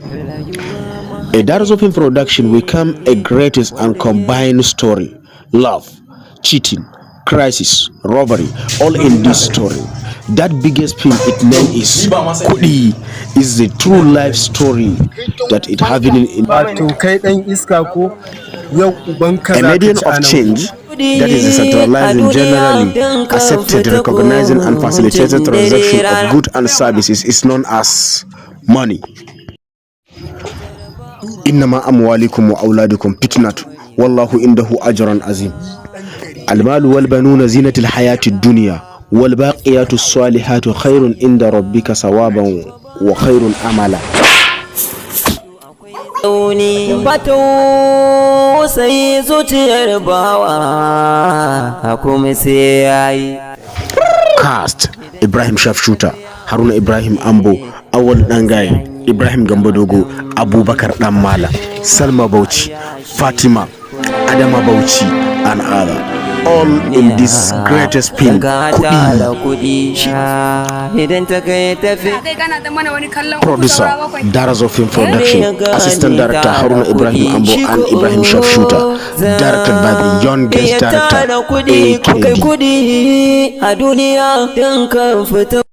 A Darazo Film Production will come a greatest and combined story. Love, cheating, crisis, robbery, all in this story. That biggest film, its name is Kudi, is the true life story that it happening in Wato kai ɗan iska ko yau ubanka a za ka medium ci of a nan. Change that is decentralized, generally accepted, recognizing and facilitated transaction of goods and services is known as money. إنما أموالكم وأولادكم فتنة والله عنده أجر عظيم. المال والبنون زينة الحياة الدنيا والباقيات الصالحات خير عند ربك ثوابا وخير أملا. Tsauni ba sai zuciyar bawa kuma sai yayi. Cast: Ibrahim Shafshuta, Haruna Ibrahim Ambo, Awal Dangaye, Ibrahim Gambadogo, Abubakar Dan Malam, Salma Bauchi, Fatima Adama Bauchi and other, all in this greatest film, Ka Kudi. Tara kuɗi idan ta kai tafi. Kai kana ta mana wani kallon uku Producer saura bakwai. Darazo Film Production, Assistant Director Haruna Ibrahim Ambo and Ibrahim Shafshuta, directed by the youngest Ya director tara kuɗi ko kai AKD. Kuɗi a duniya don ka fita.